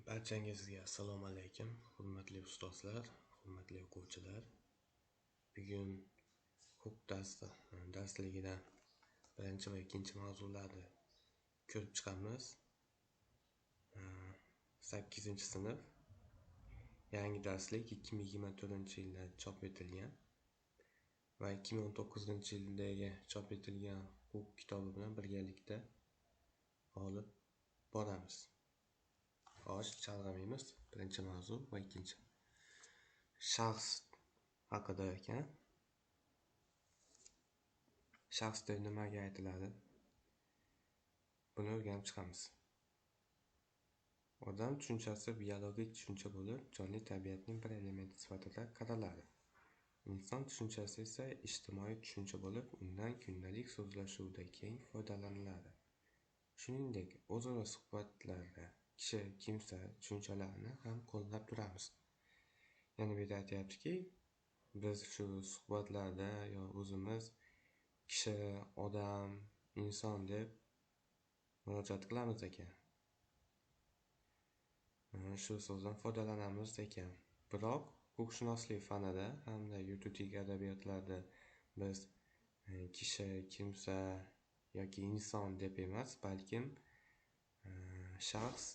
Barchangizga assalomu alaykum, hurmatli ustozlar, hurmatli o'quvchilar. Bugun huquq darsligidan birinchi va ikkinchi mavzularni ko'rib chiqamiz. 8-sinf yangi darslik 2024-yilda chop etilgan va 2019-yildagi chop etilgan huquq kitobi bilan birgalikda olib boramiz. Xo'sh, chalg'imaymiz. Birinchi mavzu va ikkinchi. Shaxs haqida ekan. Shaxs deb nimaga aytiladi? Buni o'rganib chiqamiz. Odam tushunchasi biologik tushuncha bo'lib, jonli tabiatning bir elementi sifatida qaraladi. Inson tushunchasi esa ijtimoiy tushuncha bo'lib, undan kundalik so'zlashuvda keng foydalaniladi. Shuningdek, o'zaro suhbatlarda kishi, kimsa tushunchalarini ham qo'llab turamiz. Ya'ni bu yerda aytyaptiki, biz shu suhbatlarda yo o'zimiz kishi, odam, inson deb murojaat qilamiz ekan. Shu so'zdan foydalanamiz ekan. Biroq huquqshunoslik fanida hamda yuridik adabiyotlarda biz kishi, kimsa yoki inson deb emas, balkim shaxs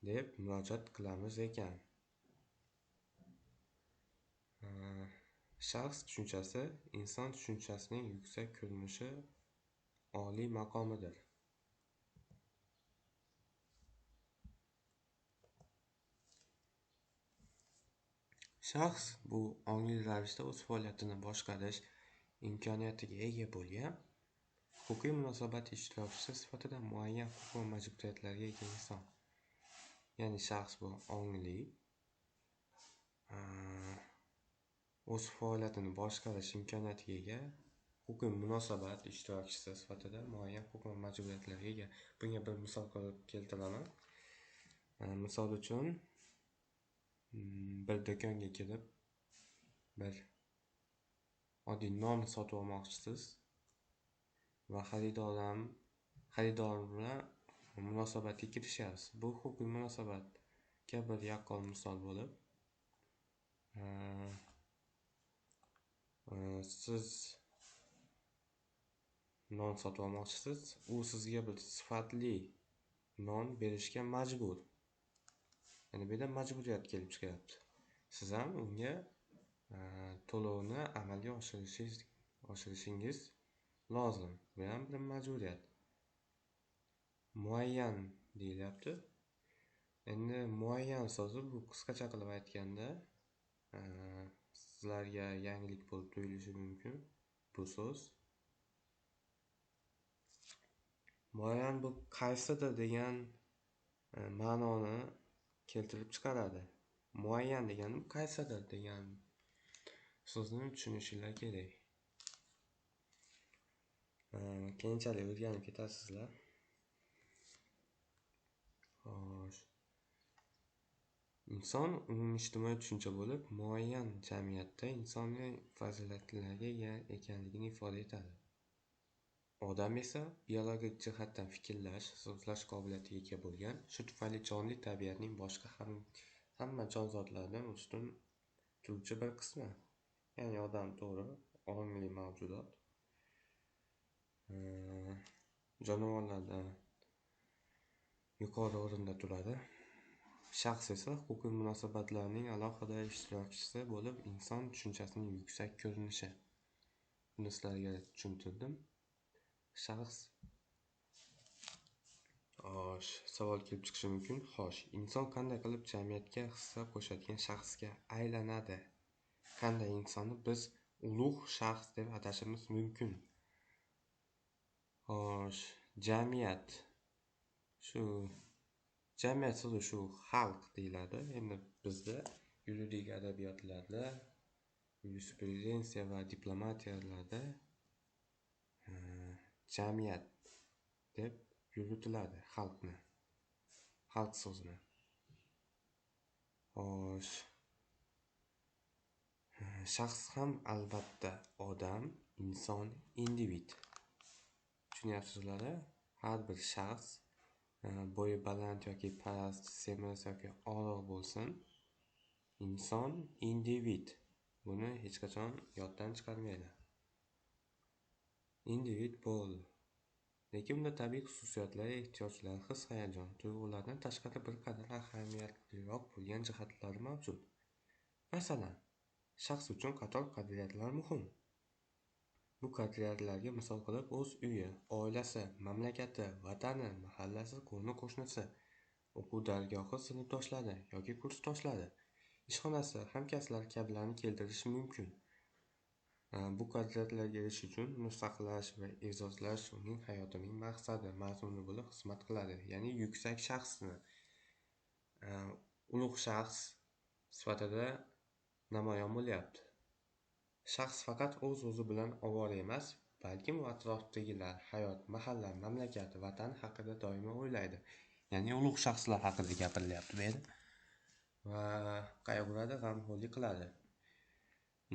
deb murojaat qilamiz ekan. Shaxs tushunchasi inson tushunchasining yuksak ko'rinishi, oliy maqomidir. Shaxs bu ongli ravishda o'z faoliyatini boshqarish imkoniyatiga ega bo'lgan, huquqiy munosabat ishtirokchisi sifatida muayyan huquq va majburiyatlarga ega inson. Ya'ni shaxs bu ongli, o'z faoliyatini boshqarish imkoniyatiga ega, huquqiy munosabat ishtirokchisi sifatida muayyan huquq va majburiyatlarga ega. Bunga bir misol qilib keltiraman. Misol uchun, bir do'konga kirib, bir oddiy non sotib olmoqchisiz va xaridor bilan munosabatga kirishyapsiz. Bu huquqiy munosabatga bir yaqqol misol bo'lib, siz non sotib olmoqchisiz, u sizga bir sifatli non berishga majbur. Ya'ni bu yerda majburiyat kelib chiqyapti. Siz ham unga to'lovni amalga oshirishingiz lozim. Bu ham bir majburiyat. Muayyan deyilyapti. Endi muayyan so'zi bu qisqacha qilib aytganda sizlarga yangilik bo'lib tuyulishi mumkin bu so'z. Muayyan bu qaysidir degan ma'noni keltirib chiqaradi. Muayyan degani qaysidir degan so'zni tushunishinglar kerak. Keyinchalik o'rganib ketasizlar. Xo'sh. Inson umumijtimoiy tushuncha bo'lib, muayyan jamiyatda insoniy fazilatlarga ega ekanligini ifoda etadi. Odam esa biologik jihatdan fikrlash, so'zlash qobiliyatiga ega bo'lgan, shu tufayli jonli tabiatning boshqa hamma jonzotlardan ustun turuvchi bir qismi. Ya'ni odam to'g'ri ongli mavjudot. Jonivorlardan yuqori o'rinda turadi. Shaxs esa huquqiy munosabatlarning alohida ishtirokchisi bo'lib, inson tushunchasining yuksak ko'rinishi. Buni sizlarga tushuntirdim. Shaxs. Xo'sh, savol kelib chiqishi mumkin. Xo'sh, inson qanday qilib jamiyatga hissa qo'shadigan shaxsga aylanadi? Qanday insonni biz ulug' shaxs deb atashimiz mumkin? Xo'sh, jamiyat. Shu jamiyat so'zi shu xalq deyiladi. Endi bizda yuridik adabiyotlarda, yurisprudensiya va diplomatiyalarda jamiyat deb yuritiladi xalqni, xalq so'zini. Xo'sh, shaxs ham albatta odam, inson, individ. Tushunyapsizlar? Har bir shaxs Bo'yi baland yoki past, semiz yoki oriq bo'lsin, inson individ. Buni hech qachon yoddan chiqarmanglar. Individ bo'ldi. Lekin unda tabiiy xususiyatlar, ehtiyojlar, his-hayajon, tuyg'ulardan tashqari bir qadar ahamiyatliroq bo'lgan jihatlari mavjud. Masalan, shaxs uchun qator qadriyatlar muhim. Bu qadriyatlarga misol qilib o'z uyi, oilasi, mamlakati, vatani, mahallasi, qo'ni-qo'shnisi, o'quv dargohi, sinfdoshlari yoki kursdoshlari, ishxonasi, hamkasblari kabilarni keltirish mumkin. Bu qadriyatlarga erishish uchun uni saqlash va e'zozlash uning hayotining maqsadi, mazmuni bo'lib xizmat qiladi. Ya'ni yuksak shaxsni, ulug' shaxs sifatida namoyon bo'lyapti. Shaxs faqat o'z-o'zi bilan ovora emas, balkim u atrofdagilar, hayot, mahalla, mamlakat, vatan haqida doimo o'ylaydi. Ya'ni ulug' shaxslar haqida gapirilyapti bu yerda. Va qayg'uradi, g'amxo'rlik qiladi.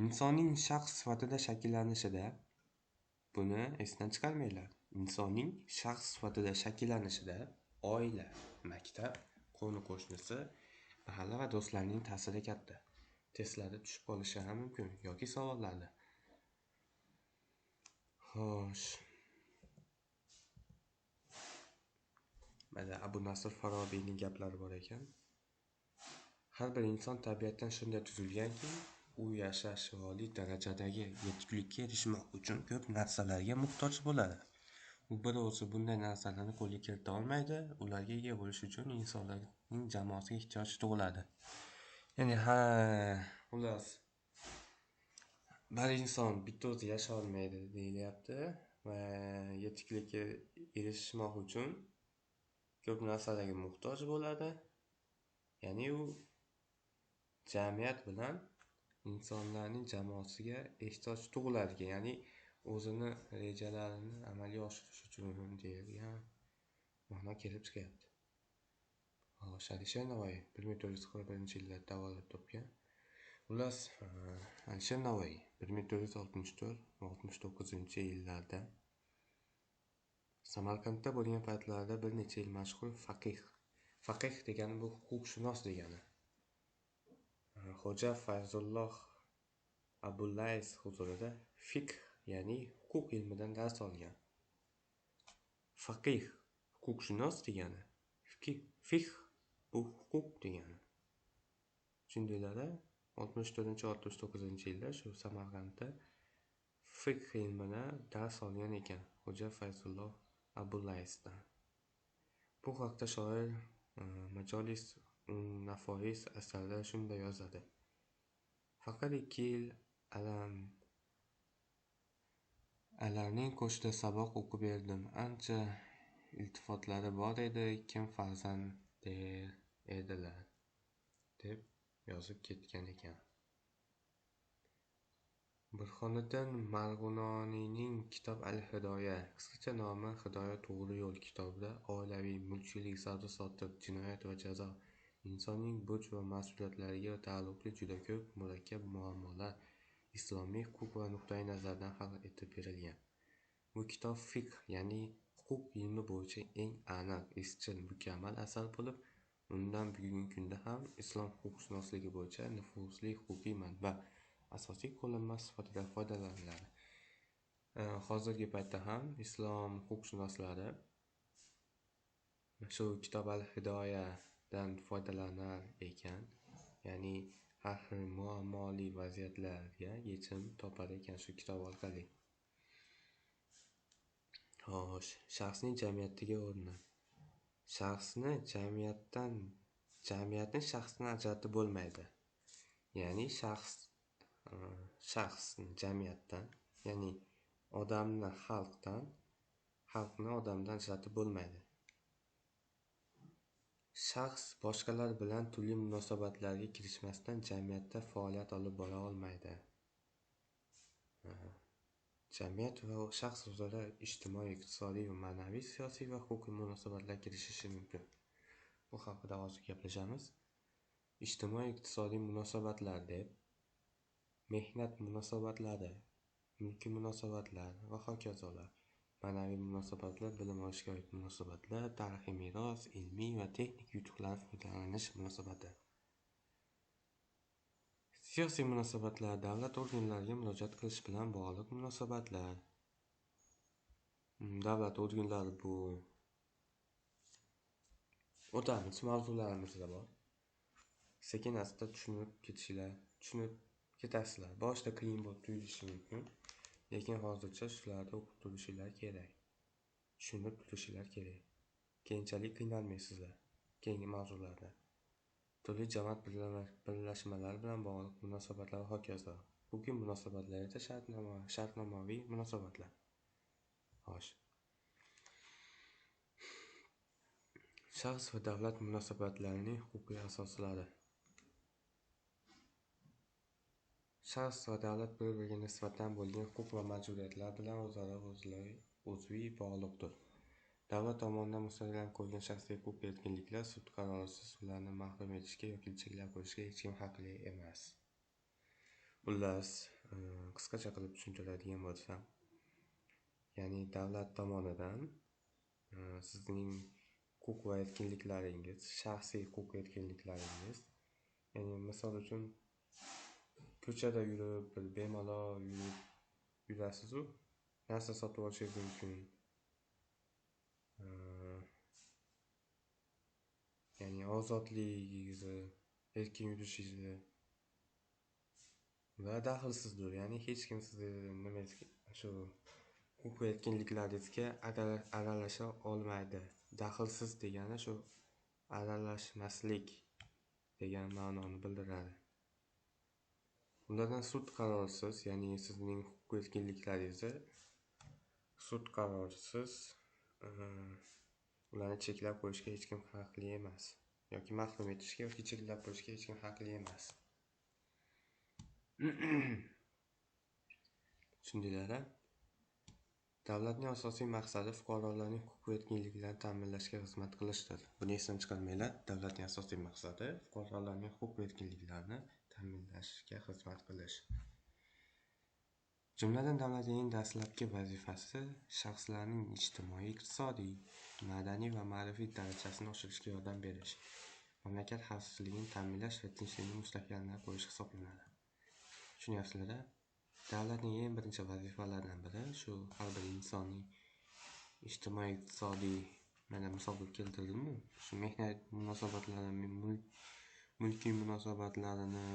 Insonning shaxs sifatida shakllanishida buni esdan chiqarmanglar. Insonning shaxs sifatida shakllanishida oila, maktab, qo'ni-qo'shnisi, mahalla va do'stlarning ta'siri katta. Testlarda tushib qolishi ham mumkin yoki savollarda. Xo'sh. Mana Abu Nasr Farobiyning gaplari bor ekan. Har bir inson tabiatdan shunday tuzilganki, u yashash va oliy darajadagi yetuklikka erishmoq uchun ko'p narsalarga muhtoj bo'ladi. U bir o'zi bunday narsalarni qo'lga kirita olmaydi, ularga ega bo'lish uchun insonlarning jamoasiga ehtiyoj tug'iladi. Ya'ni ha, xullas, bir inson bitta o'zi yasha olmaydi deyilyapti va yetuklikka erishmoq uchun ko'p narsalarga muhtoj bo'ladi. Ya'ni u jamiyat bilan insonlarning jamoasiga ehtiyoj tug'iladi, ya'ni o'zini rejalarini amalga oshirish uchun degan ma'no kelib chiqyapti. Xo'sh, Alisher Navoiy 1441-yilda tavallud topgan. Xullas, Alisher Navoiy 1464-69-yillarda Samarqandda bo'lgan paytlarida bir necha yil mashhur faqih. Faqih degani bu huquqshunos degani. Xo'ja Fayzulloh Abullays huzurida fiqh, ya'ni huquq ilmidan dars olgan. Faqih huquqshunos degani, fiqh bu huquq degani. Tushundinglar-a? 64-69-yilda shu Samarqandda fiqh ilmidan dars olgan ekan Xo'ja Fayzulloh Abullaysdan. Bu haqda shoir Majolis un-Nafois asarida shunday yozadi: Faqat 2 yil alamning qo'shida saboq o'qib berdim. Ancha iltifotlari bor edi, kim farzand der edilar, deb yozib ketgan ekan. Burhoniddin Marg'iloniyning Kitob al-Hidoya, qisqacha nomi Hidoya to'g'ri yo'l kitobida oilaviy, mulkchilik, savdo-sotiq, jinoyat va jazo, insonning burch va mas'uliyatlariga taalluqli juda ko'p murakkab muammolar islomiy huquq va nuqtai nazardan hal etib berilgan. Bu kitob fiqh, ya'ni huquq ilmi bo'yicha eng aniq, izchil, mukammal asar bo'lib, undan bugungi kunda ham islom huquqshunosligi bo'yicha nufuzli huquqiy manba, asosiy qo'llanma sifatida foydalaniladi. Hozirgi paytda ham islom huquqshunoslari shu Kitob al-Hidoyadan foydalanar ekan, ya'ni har xil muammoli vaziyatlarga yechim topar ekan shu kitob orqali. Xo'sh, shaxsning jamiyatdagi o'rni. Shaxsni jamiyatni shaxsdan ajratib bo'lmaydi. Ya'ni shaxsni jamiyatdan, ya'ni odamni xalqdan, xalqni odamdan ajratib bo'lmaydi. Shaxs boshqalar bilan turli munosabatlarga kirishmasdan jamiyatda faoliyat olib bora olmaydi. Jamiyat va shaxs o'zaro ijtimoiy, iqtisodiy va ma'naviy, siyosiy va huquqiy munosabatlar kirishishi mumkin. Bu haqida hozir gaplashamiz. Ijtimoiy iqtisodiy munosabatlar deb mehnat munosabatlari, mulkiy munosabatlar va hokazolar. Ma'naviy munosabatlar, bilim olishga oid munosabatlar, tarixiy meros, ilmiy va texnik yutuqlar foydalanish munosabati. Siyosiy munosabatlar, davlat organlariga murojaat qilish bilan bog'liq munosabatlar. Davlat organlari bu o'tamiz, mavzularimizda bor. Sekin asta tushunib ketishlar, tushunib ketasizlar. Boshida qiyin bo'lib tuyulishi mumkin, lekin hozircha shularni o'qib turishinglar kerak. Tushunib turishinglar kerak. Keyinchalik qiynalmaysizlar keyingi mavzularda. Turli jamoat birlashmalari bilan bog'liq munosabatlar va hokazo. Huquqiy munosabatlar esa shartnomaviy munosabatlar. Xo'sh. Shaxs va davlat munosabatlarining huquqiy asoslari. Shaxs va davlat bir-biriga nisbatan bo'lgan huquq va majburiyatlar bilan o'zaro uzviy bog'liqdir. Davlat tomonidan mustahkam qo'yilgan shaxsiy huquq erkinliklar sud qarorisiz ularni mahrum etishga yoki cheklab qo'yishga hech kim haqli emas. Xullas, qisqacha qilib tushuntiradigan bo'lsam, ya'ni davlat tomonidan sizning huquq va erkinliklaringiz, shaxsiy huquq erkinliklaringiz, ya'ni misol uchun ko'chada yurib, bir bemalol yurib yurasiz-u, narsa sotib olishingiz mumkin. Ya'ni ozodligingizni, erkin yurishingizni va daxlsizdir. Ya'ni hech kim sizni nima shu huquq erkinliklaringizga aralasha olmaydi. Daxlsiz degani shu aralashmaslik degan ma'noni bildiradi. Ulardan sud qarorisiz, ya'ni sizning huquq erkinliklaringizni sud qarorisiz ularni cheklab qo'yishga hech kim haqli emas yoki mahrum etishga yoki cheklab qo'yishga hech kim haqli emas. Tushundinglar-a? Davlatning asosiy maqsadi fuqarolarning huquq va erkinliklarini ta'minlashga xizmat qilishdir. Buni esdan chiqarmanglar. Davlatning asosiy maqsadi fuqarolarning huquq va erkinliklarini ta'minlashga xizmat qilish. Jumladan, davlatning eng dastlabki vazifasi shaxslarning ijtimoiy, iqtisodiy, madaniy va ma'rifiy darajasini oshirishga yordam berish, mamlakat xavfsizligini ta'minlash va tinchlikni mustahkamlab qo'yish hisoblanadi. Tushunyapsizlar-a? Davlatning eng birinchi vazifalaridan biri shu har bir insonning ijtimoiy, iqtisodiy, mana misol qilib keltirdim-ku, shu mehnat munosabatlarini, mulkiy munosabatlarini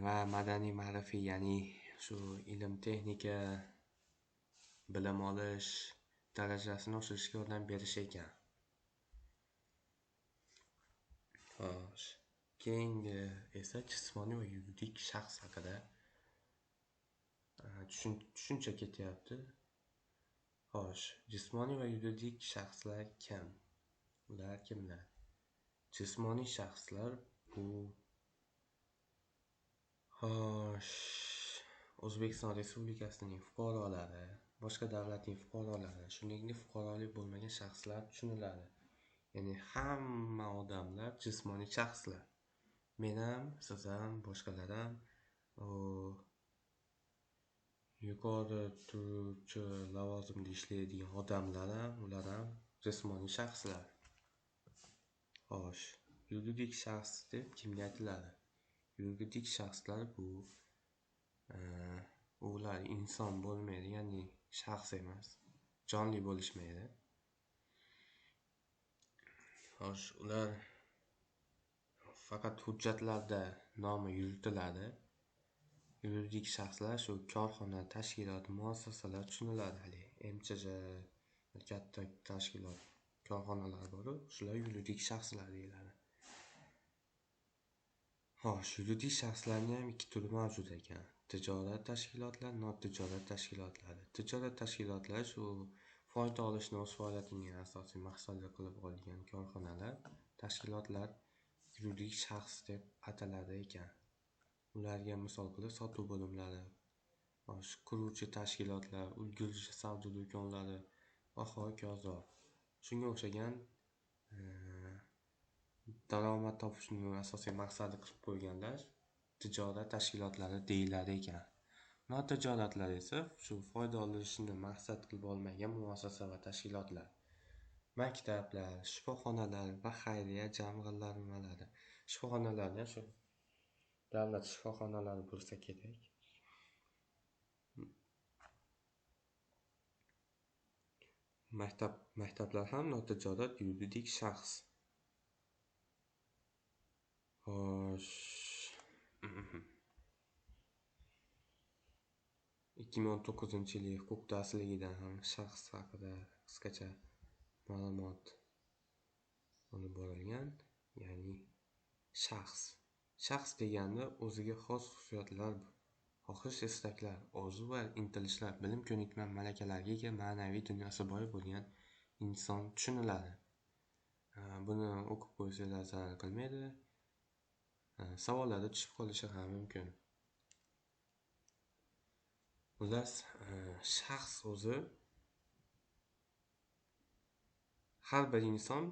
va madaniy ma'rifiy, ya'ni shu ilm, texnika, bilim olish darajasini oshirishga yordam berish ekan. Xo'sh, keyingi esa jismoniy va yuridik shaxs haqida tushuncha ketyapti. Xo'sh, jismoniy va yuridik shaxslar kim? Ular kimlar? Jismoniy shaxslar bu xo'sh, O'zbekiston Respublikasining fuqarolari, boshqa davlatning fuqarolari, shuningdek fuqarolik bo'lmagan shaxslar tushuniladi. Ya'ni hamma odamlar jismoniy shaxslar. Men ham, siz ham, boshqalar ham yuqori turuvchi lavozimda ishlaydigan odamlar ham, ular ham jismoniy shaxslar. Xo'sh, yuridik shaxs deb kimga aytiladi? Yuridik shaxslar bu ular inson bo'lmaydi, ya'ni shaxs emas, jonli bo'lishmaydi. Xo'sh, ular faqat hujjatlarda nomi yuritiladi. Yuridik shaxslar shu korxona, tashkilot, muassasalar tushuniladi. Hali MChJ katta tashkilot, korxonalar bor-u, shular yuridik shaxslar deyiladi. Xo'sh, yuridik shaxslarning ham ikki turi mavjud ekan. Tijorat tashkilotlari, notijorat tashkilotlari. Tijorat tashkilotlari shu foyda olishni o'z faoliyatining asosiy maqsadi qilib olgan korxonalar, tashkilotlar yuridik shaxs deb ataladi ekan. Ularga misol qilib sotuv bo'limlari, quruvchi tashkilotlar, ulgurji savdo do'konlari va hokazo. Shunga o'xshagan daromad topishni asosiy maqsadi qilib qo'yganlar tijorat tashkilotlari deyiladi ekan. Notijoratlar esa shu foyda olishni maqsad qilib olmagan muassasa va tashkilotlar. Maktablar, shifoxonalar va xayriya jamg'armalari. Shifoxonalarda shu davlat shifoxonalari bo'lsa kerak. Maktablar ham notijorat yuridik shaxs. Xo'sh. 2019-yilgi huquq darsligidan ham shaxs haqida qisqacha ma'lumot olib borilgan. Ya'ni shaxs. Shaxs deganda o'ziga xos xususiyatlar, xohish istaklar, orzu va intilishlar, bilim ko'nikma, malakalarga ega, ma'naviy dunyosi boy bo'lgan inson tushuniladi. Buni o'qib qo'ysanglar zarar qilmaydi. Savollarda tushib qolishi ham mumkin. Xullas, shaxs o'zi har bir inson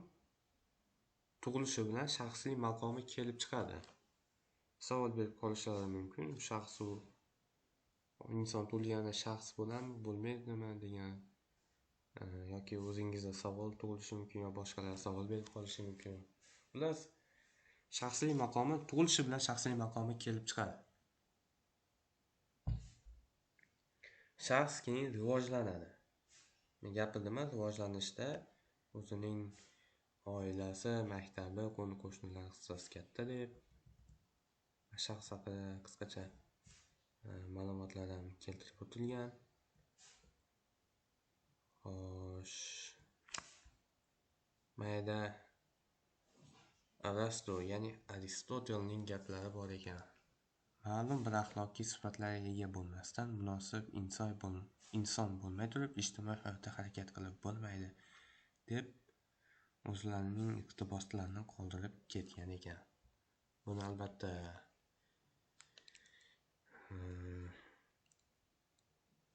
tug'ilishi bilan shaxsli maqomi kelib chiqadi. Savol berib qolishlari mumkin. Shaxs u inson tug'ilganda shaxs bo'ladimi, bo'lmaydimi degan yoki o'zingizda savol tug'ilishi mumkin yo boshqalar savol berib qolishi mumkin. Xullas, shaxsli maqomi tug'ilishi bilan shaxsli maqomi kelib chiqadi. Shaxs keyin rivojlanadi. Men gapirdim, rivojlanishda o'zining oilasi, maktabi, qo'ni-qo'shnilar hissasi katta deb shaxs haqida qisqacha ma'lumotlar ham keltirib o'tilgan. Xo'sh, mayda Arasto, ya'ni Aristotelning gaplari bor ekan. Ma'lum bir axloqiy sifatlarga ega bo'lmasdan munosib inson bo'lmay turib ijtimoiy hayotda harakat qilib bo'lmaydi deb o'zlarining iqtiboslarini qoldirib ketgan ekan. Buni albatta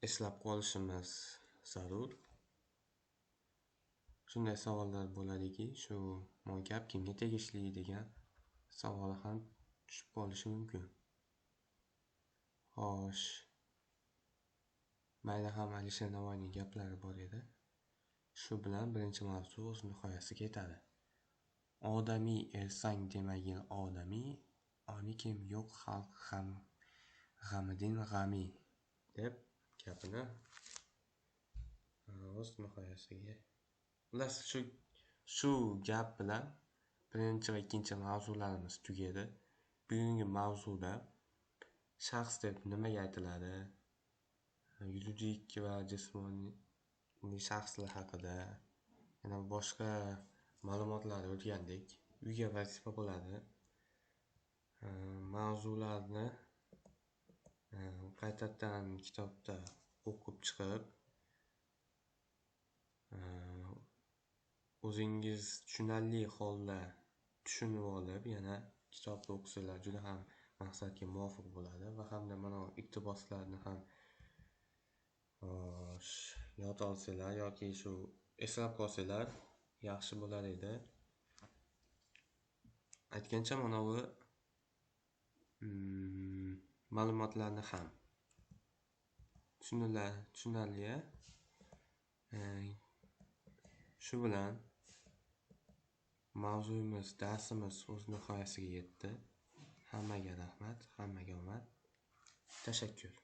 eslab qolishimiz zarur. Shunday savollar bo'ladiki, shu gap kimga tegishli degan savol ham tushib qolishi mumkin. Xo'sh, mayda ham Alisher Navoiyning gaplari bor edi. Shu bilan birinchi mavzu o'z nihoyasiga yetadi. Odamiy ersang demagin odamiy, oni kim yo'q xalq ham g'amidin g'ami deb gapini o'z nihoyasiga. Xullas, shu gap bilan birinchi va ikkinchi mavzularimiz tugadi. Bugungi mavzuda shaxs deb nimaga aytiladi, yuridik va jismoniy shaxslar haqida, yana boshqa ma'lumotlar o'rgandik. Uyga vazifa bo'ladi. Mavzularni qaytadan kitobda o'qib chiqib, o'zingiz tushunarli holda tushunib olib, yana kitobni o'qisanglar juda ham maqsadga muvofiq bo'ladi va hamda mana iqtiboslarni ham yod olsanglar yoki shu eslab qolsanglar yaxshi bo'lar edi. Aytgancha mana bu ma'lumotlarni ham tushunarli. Shu bilan mavzuyimiz, darsimiz o'z nihoyasiga yetdi. Hammaga rahmat, hammaga omad. Tashakkur.